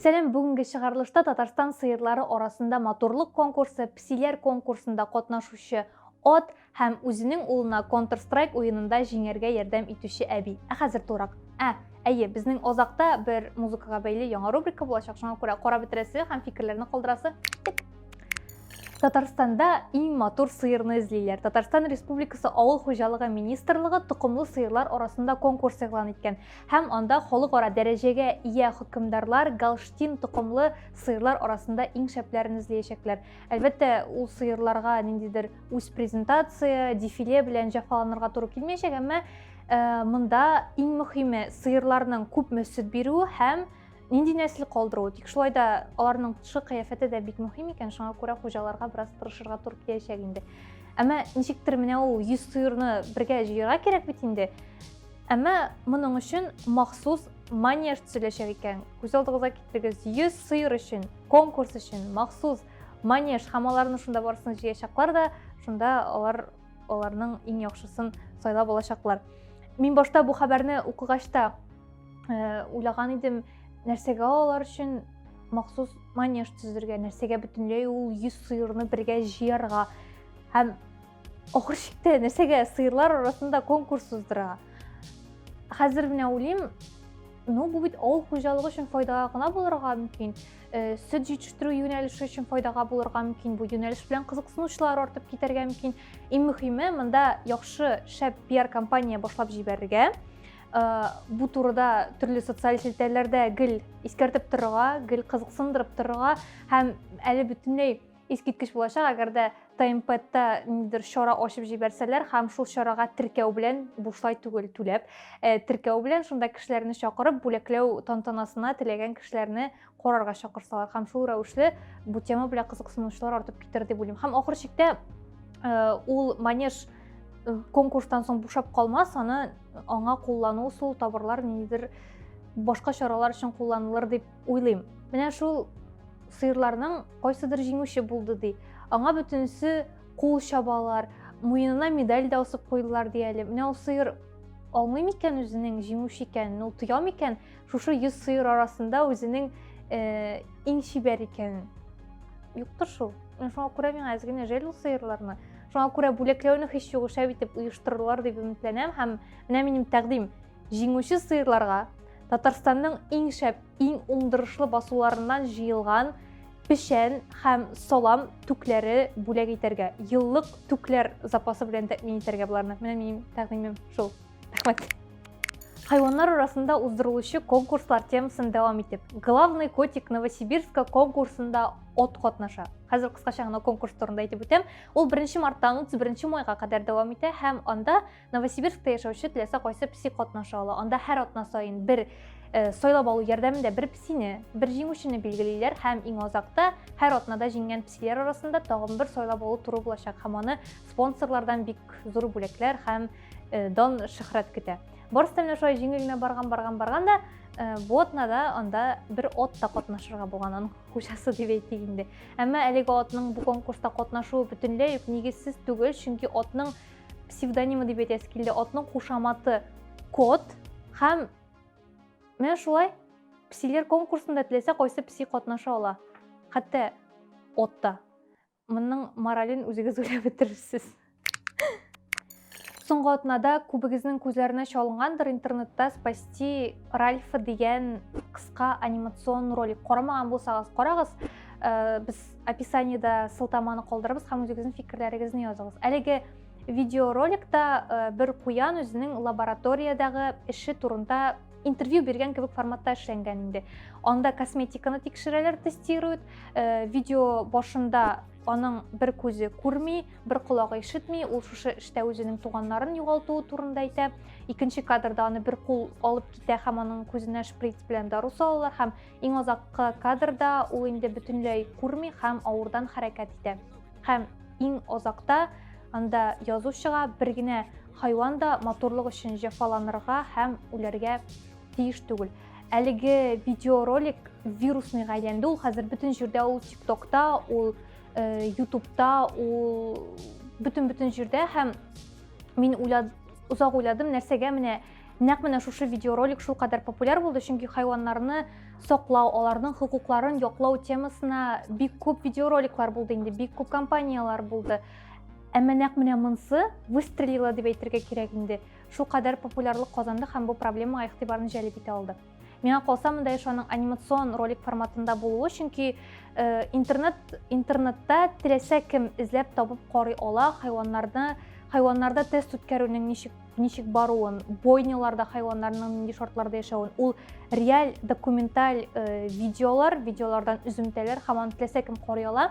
Сәлам, бүгенге чыгарылышта Татарстан сыерлары арасында матурлык конкурсы, песиләр конкурсында катнашучы ат һәм үзенең улына Counter-Strike уенында җиңәргә ярдәм итүче әби. Ә хәзер турак. Ә, әйе, безнең азакта бер музыкага бәйле яңа рубрика булачак, шуңа күрә карап бетерәсе һәм фикерләрне калдырасы. Киттек. Татарстанда иң матур сыерны эзлиләр. Татарстан Республикасы Авыл хуҗалыгы министрлыгы токымлы сыерлар арасында конкурс игълан иткән. Һәм анда халыкара дәрәҗәгә ия хөкемдарлар Голштин токымлы сыерлар арасында иң шәпләрен эзләячәкләр. Әлбәттә, ул сыерларга ниндидер үз презентация, дефиле белән җәфаланырга туры килмәячәк, әмма э, монда иң мөһиме сыерларның күпме сөт бирүе һәм нинди нәсел калдыру. Тик шулай да аларның тышкы кыяфәте дә бик мөһим икән, шуңа күрә хуҗаларга бераз тырышырга туры киләчәк инде. Әмма ничектер менә ул 100 сыерны бергә җыярга кирәк бит инде. Әмма моның өчен махсус манеж төзеләчәк икән. Күз алдыгызга китерегез, 100 сыер өчен, конкурс өчен махсус манеж һәм аларны шунда барысын җыячаклар да, шунда алар аларның иң яхшысын сайлап алачаклар. Мин башта бу хәбәрне укыгач та э, уйлаган идем, нәрсәгә алар өчен махсус манеж төзергә, нәрсәгә бөтенләй ул 100 сыерны бергә җыярга һәм ахыр чиктә нәрсәгә сыерлар арасында конкурс уздыра. Хәзер менә уйлыйм, ну бу бит авыл хуҗалыгы өчен файдага гына булырга мөмкин. Э, сөт җитештерү юнәлеше өчен файдага булырга мөмкин. Бу юнәлеш белән кызыксынучылар артып китәргә мөмкин. Иң мөһиме монда яхшы шәп пиар кампания башлап җибәрергә. Э, бу турыда төрле социаль челтәрләрдә гел искәртеп торырга, гел кызыксындырып торырга һәм әле бөтенләй Искиткеч булачак, әгәр дә TimePad-та ниндидер чара ачып җибәрсәләр һәм шул чарага теркәү белән, бушлай түгел, түләп, э, теркәү белән шунда кешеләрне чакырып, бүләкләү тантанасына теләгән кешеләрне карарга чакырсалар һәм шул рәвешле бу тема белән кызыксынучылар артып китер дип уйлыйм. Һәм ахыр чиктә э, ул манеж э, конкурстан соң бушап калмас, аны аңа куллану ысулы табырлар, ниндидер башка чаралар өчен кулланылыр дип уйлыйм. Менә шул сыерларның кайсыдыр җиңүче булды ди. Аңа бөтенесе кул чабалар, муенына медаль дә асып куйдылар ди әле. Менә ул сыер аңлый микән үзенең җиңүче икәнен, ул тоя микән шушы 100 сыер арасында үзенең э, иң чибәр икәнен? Юктыр шул. Менә шуңа күрә миңа әз генә жәл ул сыерларны. Шуңа күрә бүләкләүне һич югы шәп итеп оештырырлар дип өметләнәм һәм менә минем тәкъдим җиңүче сыерларга Татарстанның иң шәп иң уңдырышлы басуларыннан җыелган печән һәм салам түкләре бүләк итәргә, еллык түкләр запасы белән тәэмин итәргә боларны. Менә минем тәкъдимем шул. Рәхмәт. Хайваннар арасында уздырылучы конкурслар темасын дәвам итеп, Главный котик Новосибирска конкурсында от катнаша. Хәзер кыскача гына конкурс турында әйтеп үтәм. Ул 1 марттан 31 майга кадәр дәвам итә һәм анда Новосибирскта яшәүче теләсә кайсы песи катнаша ала. Анда һәр атна саен бер э, сайлап алу ярдәмендә бер песине, бер җиңүчене билгелиләр һәм иң азакта һәр атнада җиңгән песиләр арасында тагын бер сайлап алу туры булачак һәм аны спонсорлардан бик зур бүләкләр һәм э, дан шөһрәт көтә. Барысы да менә шулай җиңел генә барган, барган, барган да э, бу атнада анда бер ат та катнашырга булган, аның хуҗасы дип әйтик инде. Әмма әлеге атның бу конкурста катнашуы бөтенләй үк нигезсез түгел, чөнки атның псевдонимы дип әйтәсе килде. Атның кушаматы Кот һәм менә шулай псилер конкурсында теләсә кайсы пси катнаша ала. Хәтта ат та. Моның морален үзегез уйлап бетерерсез. Соңгы атнада күбегезнең күзләренә чалынгандыр интернетта Спасти Ральфа дигән кыска анимацион ролик. Карамаган булсагыз, карагыз. Э, без описаниедә сылтаманы калдырабыз һәм үзегезнең фикерләрегезне языгыз. Әлеге видеороликта э, бер куян үзенең лабораториядәге эше турында интервью биргән кебек форматта эшләнгән инде. Анда косметиканы тикшерәләр, тестируют. Э, видео башында аның бер күзе күрми, бер колагы ишетми, ул шушы эштә үзенең туганнарын югалтуы турында әйтә. Икенче кадрда аны бер кул алып китә һәм аның күзенә шприц белән дару салалар һәм Иң азаккы кадрда ул инде бөтенләй күрми һәм авырдан хәрәкәт итә. Һәм иң азакта анда язу чыга, бер генә хайван да матурлык өчен җәфаланырга һәм үләргә тиеш түгел. Әлеге видеоролик вирусныйга әйләнде. Ул хәзер бөтен җирдә, ул ТикТокта, ул э, Ютубта, ул бөтен-бөтен җирдә һәм мин уйлад, озак уйладым, нәрсәгә менә Нәкъ менә шушы видеоролик шулкадәр популяр булды, чөнки хайваннарны саклау, аларның хокукларын яклау темасына бик күп видеороликлар булды инде, бик күп кампанияләр булды. Әмма нәкъ менә монсы выстрелила дип әйтергә кирәк инде. Шулкадәр популярлык казанды һәм бу проблемага игътибарны җәлеп итә алды. Миңа калса, монда эш аның анимацион ролик форматында булуы, чөнки э, интернет интернетта теләсә кем эзләп табып карый ала хайваннарны, хайваннарда тест үткәрүнең ничек ничек баруын, бойняларда хайваннарның нинди шартларда яшәвен. Ул реаль документаль э, видеолар, видеолардан өземтәләр һәм аны теләсә кем карый ала.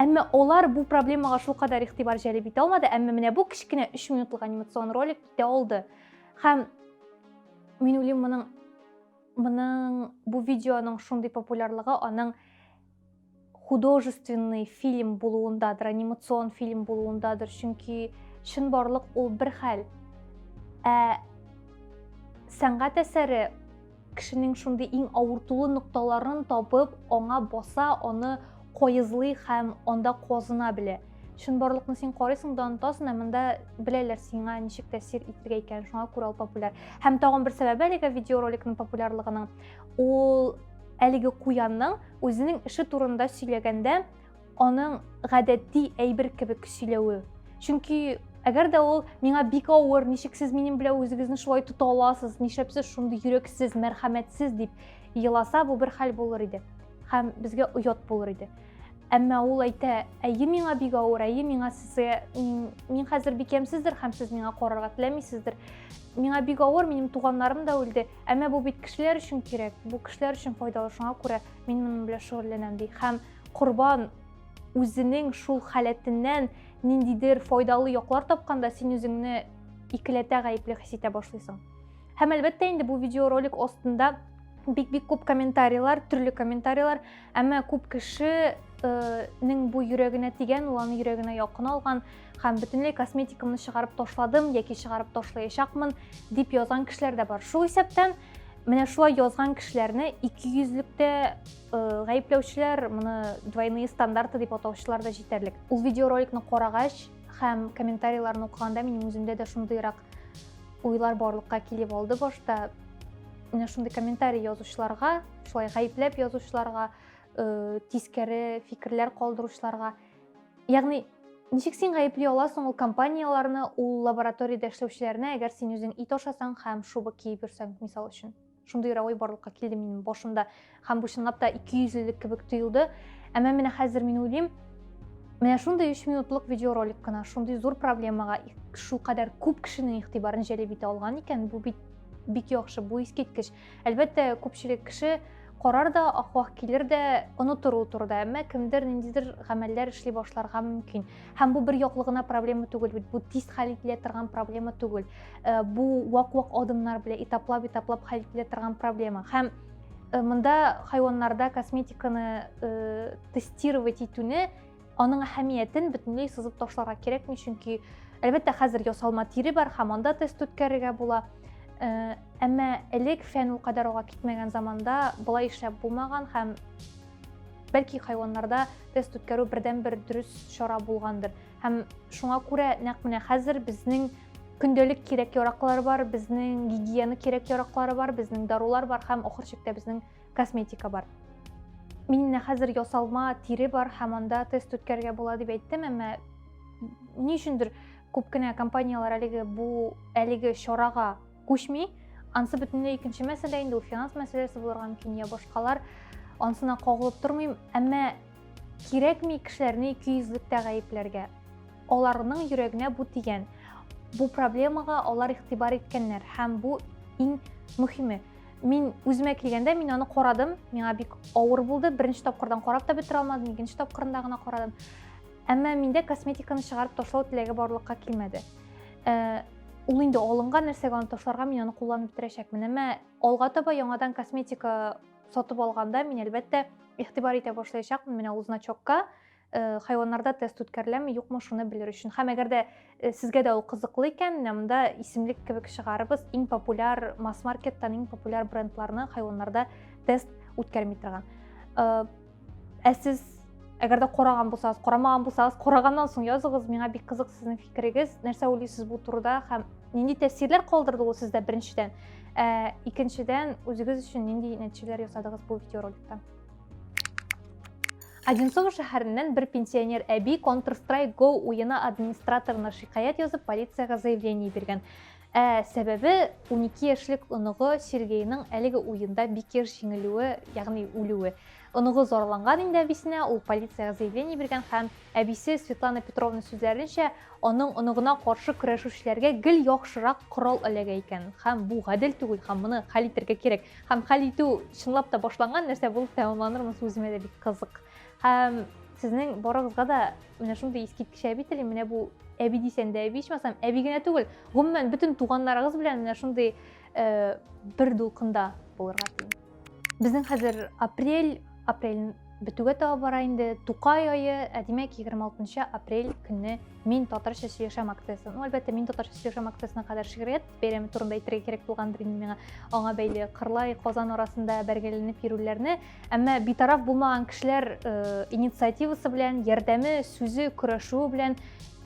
Әмма алар бу проблемага шулкадәр игътибар җәлеп итә алмады, әмма менә бу кечкенә 3 минутлык анимацион ролик итә алды. Һәм мин уйлыйм, моның моның бу видеоның шундый популярлыгы аның художественный фильм булуындадыр, анимацион фильм булуындадыр, чөнки чынбарлык ул бер хәл. Ә сәнгать әсәре кешенең шундый иң авыртулы нокталарын табып, аңа баса, аны каезлый һәм анда казына белә. Чынбарлыкны син карыйсың да онытасың, ә монда беләләр сиңа ничек тәэсир итергә икәнен, шуңа күрә ул популяр. Һәм тагын бер сәбәбе әлеге видеороликның популярлыгының, ул әлеге куянның үзенең эше турында сөйләгәндә аның гадәти әйбер кебек сөйләве. Чөнки әгәр дә ул миңа бик авыр, ничек сез минем белән үзегезне шулай тота аласыз, нишләп сез шундый йөрәксез, мәрхәмәтсез дип еласа, бу бер хәл булыр иде. Һәм безгә оят булыр иде. Әмма ул әйтә, әйе, миңа бик авыр, әйе, миңа сезгә, мин хәзер бик ямьсездер һәм сез миңа карарга теләмисездер. Миңа бик авыр, минем туганнарым да үлде. Әмма бу бит кешеләр өчен кирәк, бу кешеләр өчен файдалы, шуңа күрә мин моның белән шөгыльләнәм, ди. Һәм Корбан үзенең шул халәтеннән ниндидер файдалы яклар тапканда, син үзеңне икеләтә гаепле хис итә башлыйсың. Һәм әлбәттә инде бу видеоролик астында бик-бик күп комментарийлар, төрле комментарийлар, әмма күп кешенең бу йөрәгенә тигән, ул аны йөрәгенә якын алган һәм бөтенләй косметикамны чыгарып ташладым яки чыгарып ташлаячакмын дип язган кешеләр дә бар. Шул исәптән менә шулай язган кешеләрне икейөзлектә гаепләүчеләр, моны двойные стандарты дип атаучылар да җитәрлек. Ул видеороликны карагач һәм комментарийларны укыганда минем үземдә дә шундыйрак уйлар барлыкка килеп алды башта. Менә шундый комментарий язучыларга, шулай гаепләп язучыларга, э, тискәре фикерләр калдыручыларга. Ягъни, ничек син гаепли аласың ул компанияләрне, ул лабораториядә эшләүчеләрне, әгәр син үзең ит ашасаң һәм шуба киеп йөрсәң, мисал өчен. Шундый уй барлыкка килде минем башымда. Һәм бу чынлап та икейөзлелек кебек тоелды. Әмма менә хәзер мин уйлыйм, менә шундый 3 минутлык видеоролик кына шундый зур проблемага шулкадәр күп кешенең игътибарын җәлеп итә алган икән, бу бит бик яхшы, бу искиткеч. Әлбәттә, күпчелек кеше карар да, ах-вах килер дә, онытыр ул турыда. Әмма кемдер ниндидер гамәлләр эшли башларга мөмкин. Һәм бу бер яклы гына проблема түгел бит, бу тиз хәл ителә торган проблема түгел. Э, бу вак-вак адымнар белән этаплап-этаплап хәл ителә торган проблема. Һәм э, монда хайваннарда косметиканы э, тестировать итүне аның әһәмиятен бөтенләй сызып ташларга кирәкми, чөнки әлбәттә хәзер ясалма тире бар һәм анда тест үткәрергә була. Әмма элек фән ул кадәр алга китмәгән заманда болай эшләп булмаган һәм бәлки хайваннарда тест үткәрү бердәнбер дөрес чара булгандыр. Һәм шуңа күрә нәкъ менә хәзер безнең көндәлек кирәк-яраклар бар, безнең гигиена кирәк-яраклары бар, безнең дарулар бар һәм ахыр чиктә безнең косметика бар. Мин менә хәзер ясалма тире бар һәм анда тест үткәрергә була дип әйттем, әмма ни өчендер күп кенә компанияләр әлеге бу әлеге чарага күчми. Ансы бөтенләй икенче мәсьәлә инде, ул финанс мәсьәләсе булырга мөмкин я башкалар. Ансына кагылып тормыйм, әмма кирәкми кешеләрне икейөзлектә гаепләргә. Аларның йөрәгенә бу тигән. Бу проблемага алар игътибар иткәннәр һәм бу иң мөһиме. Мин үземә килгәндә мин аны карадым, миңа бик авыр булды. Беренче тапкырдан карап та бетерә алмадым, икенче тапкырында гына карадым. Әмма миндә косметиканы чыгарып ташлау теләге барлыкка килмәде. Э, ул инде алынган нәрсәгә аны ташларга мин аны кулланып бетерәчәкмен. Әмма алга таба яңадан косметика сатып алганда мин әлбәттә игътибар итә башлаячакмын менә ул значокка. Э, хайваннарда тест үткәреләме, юкмы, шуны белер өчен. Һәм әгәр дә э, сезгә дә ул кызыклы икән, менә монда исемлек кебек чыгарыбыз, иң популяр масс-маркеттан иң популяр брендларны хайваннарда тест үткәрми торган. Э, ә сез Әгәр дә караган булсагыз, карамаган булсагыз, караганнан соң языгыз, миңа бик кызык сезнең фикерегез, нәрсә уйлыйсыз бу турыда һәм нинди тәэсирләр калдырды ул сездә беренчедән. Ә, икенчедән, үзегез өчен нинди нәтиҗәләр ясадыгыз бу видеороликтан? Одинцово шәһәреннән бер пенсионер әби Counter-Strike Go уены администраторына шикаять язып, полициягә заявление биргән. Ә сәбәбе 12 яшьлек оныгы Сергейның әлеге уенда бик еш җиңелүе, ягъни үлүе. Оныгы зарланган инде әбисенә, ул полициягә заявление биргән һәм әбисе Светлана Петровна сүзләренчә, аның оныгына каршы көрәшүчеләргә гел яхшырак корал эләгә икән. Һәм бу гадел түгел, һәм моны хәл итәргә кирәк. Һәм хәл итү чынлап та башланган нәрсә булып тәмамланыр, монысы үземә дә бик кызык. Һәм сезнең барыгызга да менә шундый искиткеч әби телим. Менә бу әби дисәң дә әби, ичмасам, әби генә түгел, гомумән бөтен туганнарыгыз белән менә шундый э, бер дулкында булырга телим. Безнең хәзер апрель, апрель бетүгә таба бара инде. Тукай ае, ә димәк 26 апрель көнне Мин татарча сөйләшәм акциясе. Ну, әлбәттә, Мин татарча сөйләшәм акциясенә кадәр шигърият бәйрәме турында әйтергә кирәк булгандыр инде миңа. Аңа бәйле Кырлай, Казан арасында бәргәләнеп йөрүләрне. Әмма битараф булмаган кешеләр э, инициативасы белән, ярдәме, сүзе, көрәшүе белән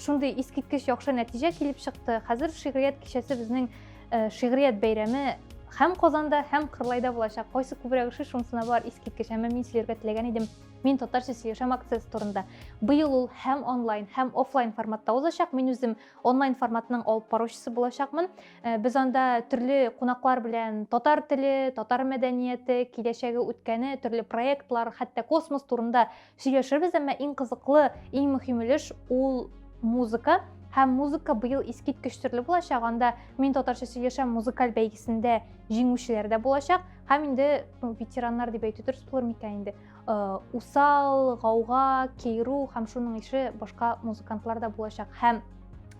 шундый искиткеч яхшы нәтиҗә килеп чыкты. Хәзер шигърият кичәсе безнең Э, шигърият бәйрәме һәм Казанда, һәм Кырлайда булачак. Кайсы күбрәк ошый, шунысына бар искиткеч. Әмма мин сөйләргә теләгән идем Мин татарча сөйләшәм акциясе турында. Быел ул һәм онлайн, һәм офлайн форматта узачак. Мин үзем онлайн форматның алып баручысы булачакмын. Э, без анда төрле кунаклар белән татар теле, татар мәдәнияте, киләчәге, үткәне, төрле проектлар, хәтта космос турында сөйләшербез, әмма иң кызыклы, иң мөһим өлеш ул музыка. Һәм музыка быел искиткеч төрле булачак. Анда Мин татарча сөйләшәм музыкаль бәйгесендә җиңүчеләр дә булачак. Һәм инде ну, ветераннар дип әйтү дөрес булыр микән инде. Э, Усал, Гауга, Кейру һәм шуның ише башка музыкантлар да булачак. Һәм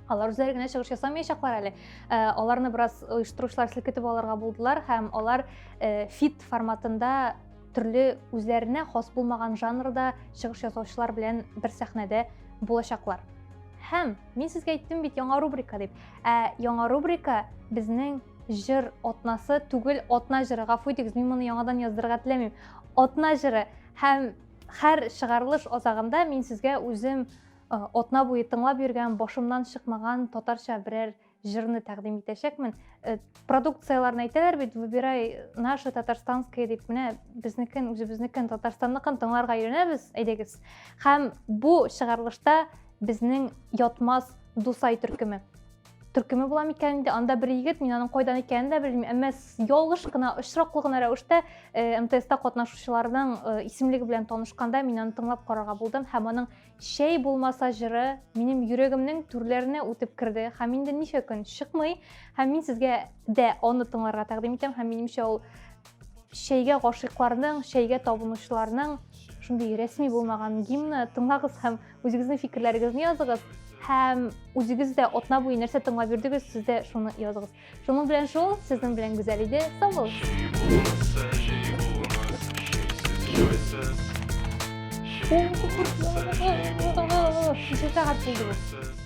алар үзләре генә чыгыш ясамаячаклар әле. Э, аларны бераз оештыручылар селкетеп алырга булдылар һәм алар э, фит форматында төрле үзләренә хас булмаган жанрда чыгыш ясаучылар белән бер сәхнәдә булачаклар. Һәм мин сезгә әйттем бит яңа рубрика дип. Ә яңа рубрика безнең җыр атнасы түгел, атна җыры. Гафу итегез, мин моны яңадан яздырырга теләмим. Атна җыры. Һәм һәр чыгарылыш азагында мин сезгә үзем э, атна буе тыңлап йөргән, башымнан чыкмаган татарча берәр җырны тәкъдим итәчәкмен. Э, продукцияләрне әйтәләр бит, выбирай наше татарстанское дип, менә безнекен, үзебезнекен, Татарстанныкын тыңларга өйрәнәбез, әйдәгез. Һәм бу чыгарылышта безнең Ятмас Дусай төркеме. Төркеме була микән инде, анда бер егет, мин аның кайдан икәнен дә белмим, әмма ялгыш кына, очраклы гына рәвештә э, МТСта катнашучыларның э, исемлеге белән танышканда мин аны тыңлап карарга булдым һәм аның Чәй булмаса җыры минем йөрәгемнең түрләренә үтеп керде һәм инде ничә көн чыкмый һәм мин сезгә дә аны тыңларга тәкъдим итәм һәм минемчә ул чәйгә гашыйкларның, чәйгә табынучыларның шундый рәсми булмаган гимны. Тыңлагыз һәм үзегезнең фикерләрегезне языгыз һәм үзегез дә атна буе нәрсә тыңлап йөрдегез, сез дә шуны языгыз. Шуның белән шул, сезнең белән Гүзәл иде. Сау булыгыз. Ничә сәгать булды бу?